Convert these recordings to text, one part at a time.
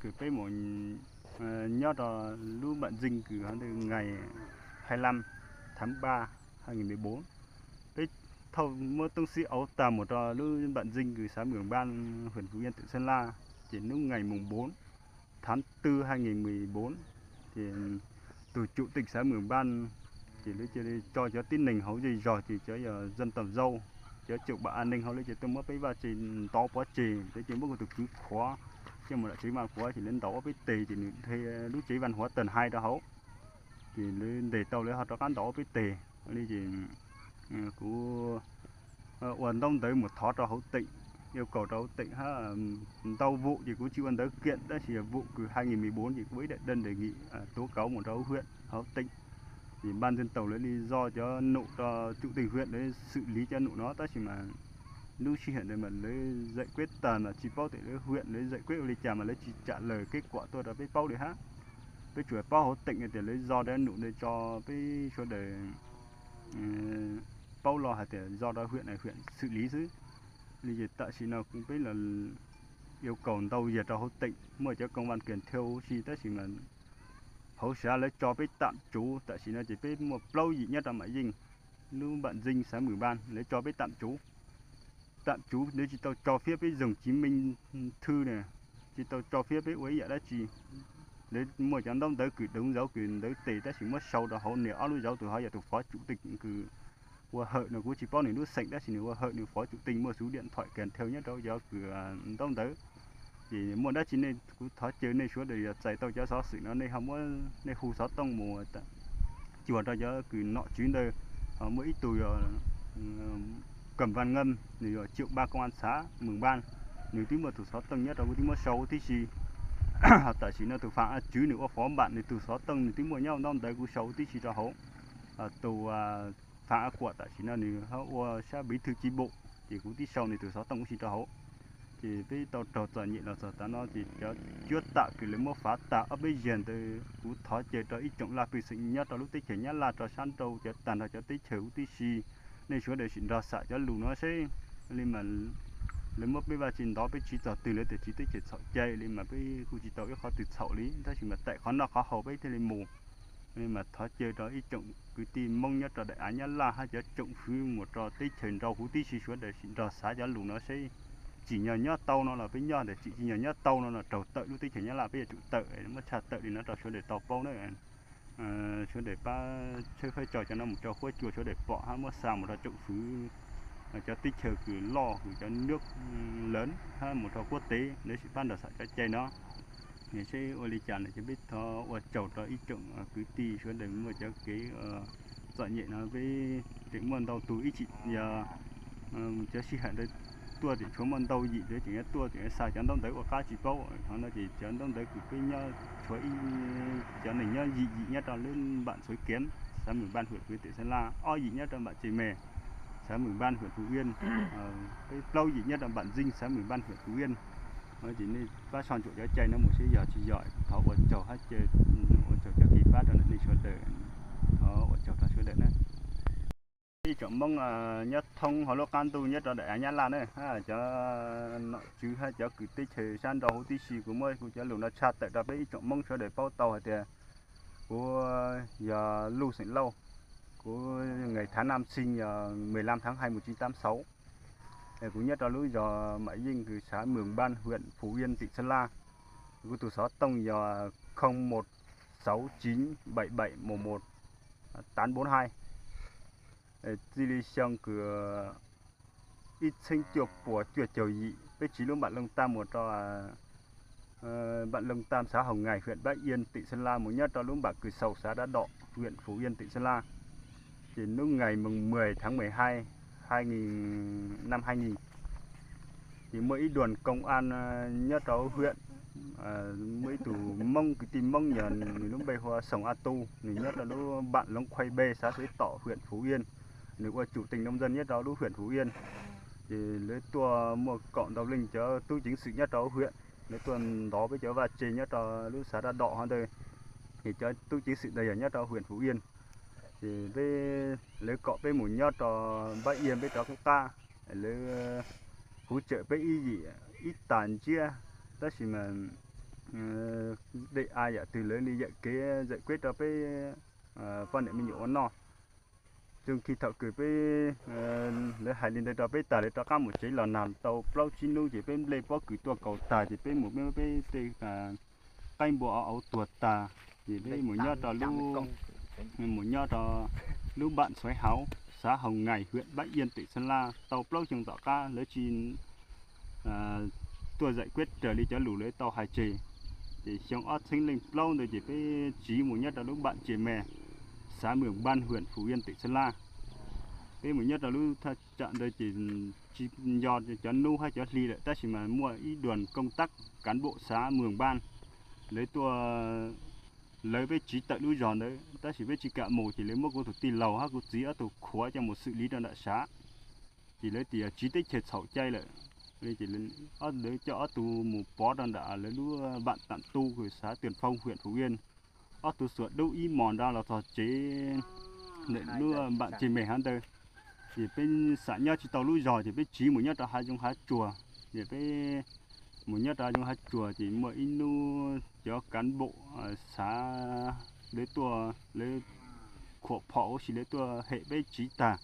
Kws peb mus nyob rau lub npam ntxeej kws hov ntawd ngày hai lăm tháng ba hai nghìn mười bốn. Peb thauj muab toob xib auv tag mus rau lub npam ntxeej kws xã Mường Ban, huyện Phú Yên, tỉnh Sơn La, ces hnub ngày mùng bốn tháng tư hai nghìn mười bốn, ces tus chủ tịch xã Mường Ban, ces lawv cia li tso cov tib neeg hauv zej zog ces cov yog dân tộc Dâu, cov chủ bảo an ninh hauv lawv ces tuaj muab peb vaj tse ntov pov tseg, lawv ces muab kuv tus kwv khuav, ces mus lam tsev vaj khuav ces lawv ntaus ob peb teg ces nws thiaj lub tsev văn hóa tần hai rau hauv. Ces lawv ntes tau lawv ho rov qab ntaus ob peb teg li ces kuv ua ntaub ntawv mus thov rau hauv tỉnh, yêu cầu rau hauv tỉnh hab ntau vụ ces kuv tsis ua ntawv kiện tab sis yog vụ kws hai nghìn mười bốn ces kuv ua ib đại đơn đề nghị tố cáo mus rau hauv huyện, hauv tỉnh. Ces ban dân tộc lawv li do cov num rau chủ tịch huyện lawv xử lý cov num no tab sis mas lub sij hawm ntawd mas lawv giải quyết tas mas tsis paub tias lawv huyện lawv giải quyết ua li cas mas lawv tsis trả lời kết quả tuaj rau peb paub li hab. Peb tsuas paub hauv tỉnh tias lawv do cov num ntawd tso peb sawv daws paub los hais tias do rau huyện, huyện xử lý xwb. Li ces tam sim no peb los yêu cầu ntau yam rau hauv tỉnh, muaj cov công an kiểm tra huv si tab sis mas hauv sav lawv tso peb tạm trú, tam sim no ces peb muaj plaub yim nyob rau Mã Yên, lub npam ntxeej xã Mường Ban lawv tso peb tạm trú. Tạm trú lawv tsis tau tso phiab peb dùng chứng minh thư na, tsis tau tso phiab peb ua ib yam dab tsi. Lawv muaj cov ntaub ntawv kws đúng dấu kws ntawv tes tab sis muab sau rau hauv nias ob lub dấu, tus hov yog tus phó chủ tịch kws ua hawm no, kuv tsis paub nws lub xeem tab sis nws ua hawm, nws phó chủ tịch, muaj số điện thoại kèm theo nyob rau cov kws ntaub ntawv. Ces muaj dab tsi nej, kuv thov caw nej sawv daws yog txais tau cov xov xwm no nej ho muab nej hu xov tooj mus cuag rau cov kws nom tswv ntawd. Ho muaj ib tug yog Cẩm Văn Ngâm, nws yog trưởng ban công an xã Mường Ban, nws twb muaj tus xov tooj nyob rau, kuv twb muab sau huv tib si. Ho tam sim no tus Phạm A Trứ nws ua phó bản, nws tus xov tooj nws twb muaj nyob ntaub ntawv, kuv sau huv tib si rau hauv. Tus Phạm A Kuam tam sim no nws ho ua sab bí thư chi bộ, ces kuv twb sau nws tus xov tooj huv si rau hauv. Ces peb tau raug txom nyem los txog tav no ces cov cuab tam kws lawv muab fav tag ob peb yag ntawd, kuv thov caw rau ib tsoom laj pej xeem nyob rau lub teb chaws Nyab Laj rau sab nrau cov tag nrho cov teb chaws huv tib si, nej sawv daws sim nrog xam cov lus no seb li mas lawv muab peb vaj tse ntov peb tsiv txog twg lawv tias tsiv teb chaws txhaum cai li mas peb kuj tsis tau ib qhov twg txhaum li, tab sis mas taim qhov noj qhov haus peb thiaj li mus. Li mas thov caw rau ib tsoom kwv tij Hmoob nyob rau daim av Nyab Laj hab cov tsoom fwv mus rau teb chaws nrau huv tib si sawv daws sim nrog xav cov lus no seb tsim nyog nyob tau no los peb nyob, ntawm tsim tsis nyog nyob tau no los raug tawm lub teb chaws Nyab Laj peb yuav tsum tawm, muab tshaj tawm li no rau sawv daws tau paub na. Sawv daws pab tshawb fawb tso cov no mus rau huab cua sawv daws pom hab muab xa mus rau tsoom fwv cov teb chaws kws loj kws cov nước lớn hab mus rau quốc tế lawv sim pab nrog xam cov cai no. Seb ua li cas no ces peb thov ua tsaug rau ib tsoom kwv tij sawv daws muaj cov kev txom nyem no, peb tseem muaj ntau tug ib txhia yog cov sij hawm ntawd tuaj tseem tshuav muaj ntau yim ntawd tseem yuav tuaj tseem yuav xa cov ntaub ntawv ua qab tsis paub. Qhov no ces cov ntaub ntawv kws peb nyob tshuav ib cov neeg nyob yim yim nyob rau lub npam Xuav Kiav, xã Mường Ban, huyện Phú Yên, tỉnh Sơn La, ob yim nyob rau npam Ces Mes, xã Mường Ban, huyện Phú Yên, peb plaub yim nyob rau npam Ntxin, xã Mường Ban, huyện Phú Yên. Ces nej pab soj ntsuam cov cai no mus seb yog tsis yog, thov ua tsaug hab caw ua tsaug cov kev pab rau nej sawv daws, thov ua tsaug rau sawv daws na. Ib tsoom Hmoob nyob thoob hauv lub qab ntuj nyob rau daim av Nyab Laj na, cov nom tswv hab cov kws teb chaws sab nrau huv tib si, kuv muab kuv cov lus no tshaj tawm rau peb ib tsoom Hmoob sawv daws paub tau hais tias kuv yog Luj xeem Lauj, kuv ngày tháng năm sinh yog mười lăm tháng hai một chín tám sáu. Kuv nyob rau lub zos Mã Yên, xã Mường Ban, huyện Phú Yên, tỉnh Sơn La. Kuv tus xov tooj yog không một sáu chín bảy bảy một một tám bốn hai. Txij li xyoo kws ib txheeb cuaj puas cuaj caug yim peb tsiv lub npam Lông Tam mus rau npam Lông Tam, xã Hồng Ngài, huyện Bắc Yên, tỉnh Sơn La, mus nyob rau lub npam Kws Xaus, xã Đá Đọ, huyện Phú Yên, tỉnh Sơn La. Ces hnub ngày mười tháng mười hai, hai nghìn, năm hai nghìn, ces muaj ib đoàn công an nyob rau huyện, muaj ib tug Hmoob, kwv tij Hmoob yog nws lub npe hu ua Sông A Tu, nws nyob rau lub bản Lóng Khuây B, xã Suối Tỏ, huyện Phú Yên. Nws ua chủ tịch nông dân nyob rau lub huyện Phú Yên. Ces lawv tuaj muaj kaum ntau leej cov tub ceev xwm nyob rau huyện, lawv tuaj ntov peb cov vaj tse nyob rau lub xã Đá Đọ hov ntawd. Ces cov tub ceev xwm ntawd yog nyob rau huyện Phú Yên. Ces peb, lawv kom peb mus nyob rau Bắc Yên, peb rov qab qab, lawv hỗ trợ peb ib yim ib tas ntsiab, tab sis mas dej a yam twg lawv li yam kev zais kueb rau peb poj niam me nyuam ua noj. Txuas khi thaum kws peb, lawv hais li ntawd rau peb tag, lawv rov qab mus tsev los nag tau plaub tsib hnub ces peb nplej pob kws tuaj kaus tag ces peb mus peb tej qaib npua auv tuag tag, ces peb mus nyob rau lub, mus nyob rau lub npam Xuaiv Hauv, xav Hau Ngais, hwm Npab Yaj, tim Xeeb Laj tau plaub xyoo tom qab lawv tsis tuaj zais kueb raws li cov lus lawv tau hais tseg. Ces xyoo ob txheeb leej plaub ntawd ces peb tsiv mus nyob rau lub npam Tse Me, xav Mws Npab, hwm Fuv Yaj, tim Xeeb Laj. Peb mus nyob rau lub thaj tsam ntawd ces tsis nco cov hnub hab cov hli lawm, tab sis mas muaj ib duas koob tab kav npaum xav Mws Npab, lawv tuaj, lawv peb tsiv tawm lub zos ntawd, tab sis peb tsis kam mus ces lawv muab kuv tus tij laug hab kuv txiv ob tug khuav coj mus xwm lis rau nram Sav. Ces lawv tias tsiv teb chaws txhaum cai lawm, lawv coj ob tug mus pov rau nram lawv lub npam Tam Tu, xav Twm Foo, hwm Fuv Yaj. Ob tug xuas dub ib hmos nrad los txog tsev ntawm lub npam Tse Me hov ntawd. Ces peb xav nyob tsis tau lub zos ces peb tsiv mus nyob rau hav zoov hav tsuag. Ces peb mus nyob rau hav zoov hav tsuag ces muaj ib hnub cov kav npaum xav, lawv tuaj, lawv khuam phom huv si lawv tuaj hem peb tsiv tag.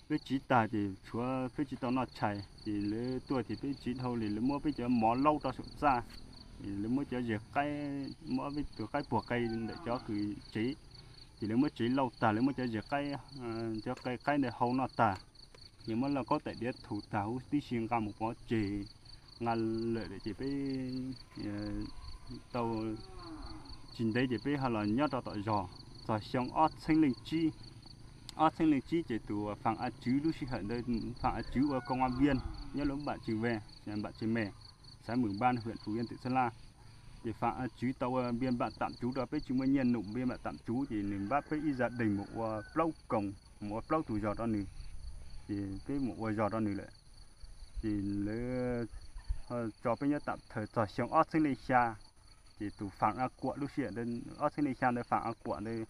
Peb tsiv tag ces tshuav peb tsis tau noj tshais ces lawv tuaj ces peb tsiv dhau li lawv muab peb cov mov laub rau saum txaj, lawv muab cov zes qaib, muab peb tus qaib puag qe ntawm cov kws tsev, ces lawv muab tsev lauj tag, lawv muab cov zes qaib, cov qe qaib ntawd hau noj tag. Ces muab lauj kaub tais diav thu tag huv tib si nqa mus pov tseg, nqa lawm ces peb tau tsis ntev ces peb ho los nyob rau tom zos txog xyoo ob txheeb leej tsib. Ob txheeb leej tsib ces tus Faam A Tswv lub sij hawm ntawd, Faam A Tswv ua koo a viaj nyob lub npam Tse Me, npam Tse Me, xav Mws Npab, hwm Fuv Yaj, tim Xeeb Laj. Ces Faam A Tswv tau ua npias npam Tam Tsuv rau peb tsis muaj nyiaj num npias npam Tam Tsuv ces nws npab peb ib zaj deeg mus ua plaub koos, mus ua plaub tus zos rau nws, ces peb mus ua zos rau nws lawm. Ces lawv tso peb nyob tam thawj txog xyoo ob txheeb leej xya, ces tus Faam A Kuam lub sij hawm ob txheeb leej xya ntawd Faam A Kuam ntawd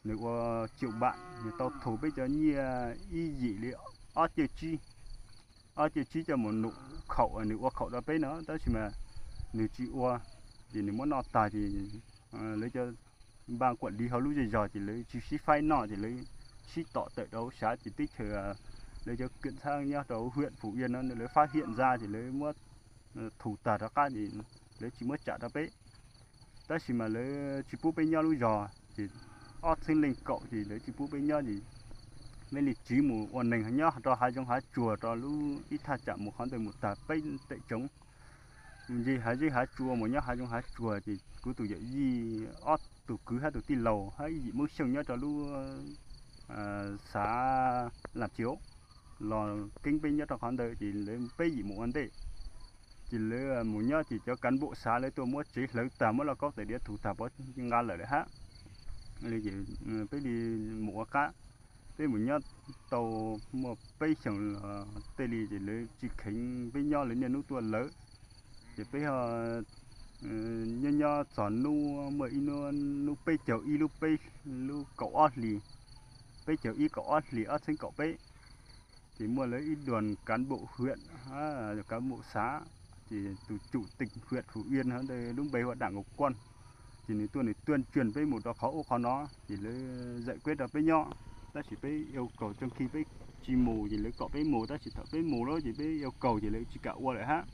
nws ua caum npam, nws tau thu peb cov nyiaj ib yim li ob caug tsib, ob caug tsib coj mus num khaum, nws ua khaum rau peb no tab sis mas nws tsis ua, ces nws muab noj tag ces lawv cov npaj kuam li hauv lub zej zog ces lawv tsis sib faib noj ces lawv sib tom tawm rau Sav ces teb chaws lawv cov kws txhab nyob rau hwm Fuv Yaj no lawv fab hiam ntxa ces lawv muab thu tag rov qab ces lawv tsis muab tsam rau peb. Tab sis mas lawv tsis pub peb nyob lub zos ces ob txheeb leej kaum ces lawv tsis pub peb nyob ces peb li tsiv mus ua neeg nyob rau hav zoov hav tsuag rau lub ib thaj tsam mus qhov ntawd mus tag peb tem tsoov, nce hav zeb hav tsua mus nyob hav zoov hav tsuag ces kuv tus yawm yij ob tug kwv hab tus tij laug hab ib yim Hmoob Xyooj nyob rau lub Xav Lam Txiv los keeb peb nyob rau qhov ntawd ces lawv peb yim mus ua ntej. Ces lawv mus nyob ces cov kav npaum Xav lawv tuaj muab tsev hlawv tag, muab lauj kaub tais diav thu tag pov nqa lawm lawm hab. Peb li mus ua qab, peb mus nyob tau muaj peb xyoos tej li ces lawv tsis kheev peb nyob, lawv niaj hnub tuaj lawv. Ces peb nyob nyob txog hnub muaj ib hnub, hnub peb caug ib lub peb, lub kaum ob hlis, peb caug ib kaum ob hlis ob txheeb kaum peb, ces muaj lawv ib duas kav npaum hwm, kav npaum Xav, ces tus tsum teem hwm Fuv Yaj hov ntawd lub npe hu ua Dam Nkaus Kuaj, ces nws tuaj nws tuaj ntsia peb mus rau qhov ub qhov no, ces lawv zais kueb rau peb nyob. Tab sis peb yuav kaus tsoog khi peb tsis mus ces lawv kom peb mus, tab sis thaum peb mus lawm ces peb yuav kaus ces lawv tsis kam ua lawm hab.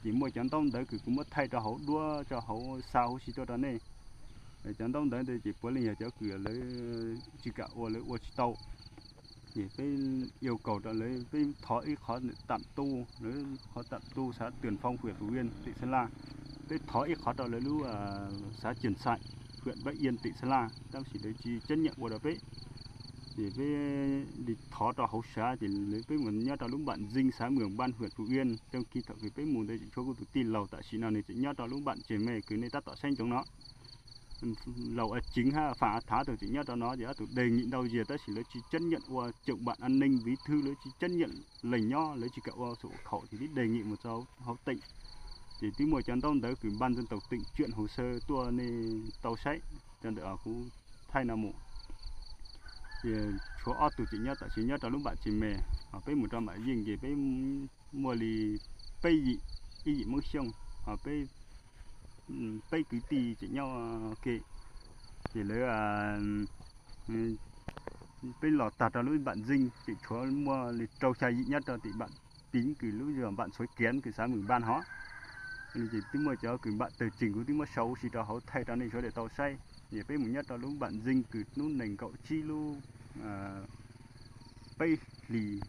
Ces muaj cov ntaub ntawv kws kuv muab thaij rau hauv duab rau hauv xa huv si tuaj rau nej. Cov ntaub ntawv ntawd ces puav leej yog cov kws lawv tsis kam ua, lawv ua tsis tau. Ces peb yuav kaus rau lawv, peb thov ib qhov Tam Tu, lawv qhov Tam Tu Xav Twm Foo hwm Fuv Yaj tim Xeeb Laj, peb thov ib qhov rau lawv lub Xav Cwm Xais hwm Npab Yaj tim Xeeb Laj, tab sis lawv tsis ceeb nyam ua rau peb. Ces peb li thov rau hauv Sav ces lawv peb mus nyob rau lub npam Ntxeeb Xav Mws Npab hwm Fuv Yaj. Tsoog khi thaum kws peb mus ntawd tseem tshuav kuv tus tij laug, tam sim no nws tseem nyob rau lub npam Tse Me kws nej tab tom saib ntsoov no. Laus A Ceev hab Faam A Thav tug tseem nyob rau no, ces ob tug dej nyim ntau zias tab sis lawv tsis ceeb nyam ua caum npam a neeg viv thwb, lawv tsis ceeb nyam lees nyob, lawv tsis kam ua xu khaum ces twb dej nyim mus txog hauv teem. Ces twb muaj cov ntaub ntawv kws npaj ntxeev tau teem tsuam hauv saw tuaj nej tau saib, cov ntawm kuv thaij no mus. Ces tshuav ob tug tseem nyob, tam sim nyob rau lub npam Tse Me, ho peb mus rau npam Yeej ces peb muaj li peb yim, ib yim Hmoob Xyooj, ho peb peb kwv tij tseem nyob ke, ces lawv peb los tag rau lub npam ntxeej ces tshuav muaj li rau xya yim nyob rau tim npam, tim kws lub zos npam ntxhuav kiav kws xav mus npam hov. Ces twb muaj cov kws npam tawg tsees kuv twb muab sau ua si rau hauv thaij rau nej sawv daws tau saib. Ces peb mus nyob rau lub npam ntxeej kws hnub nees nkaum tsib lub peb hlis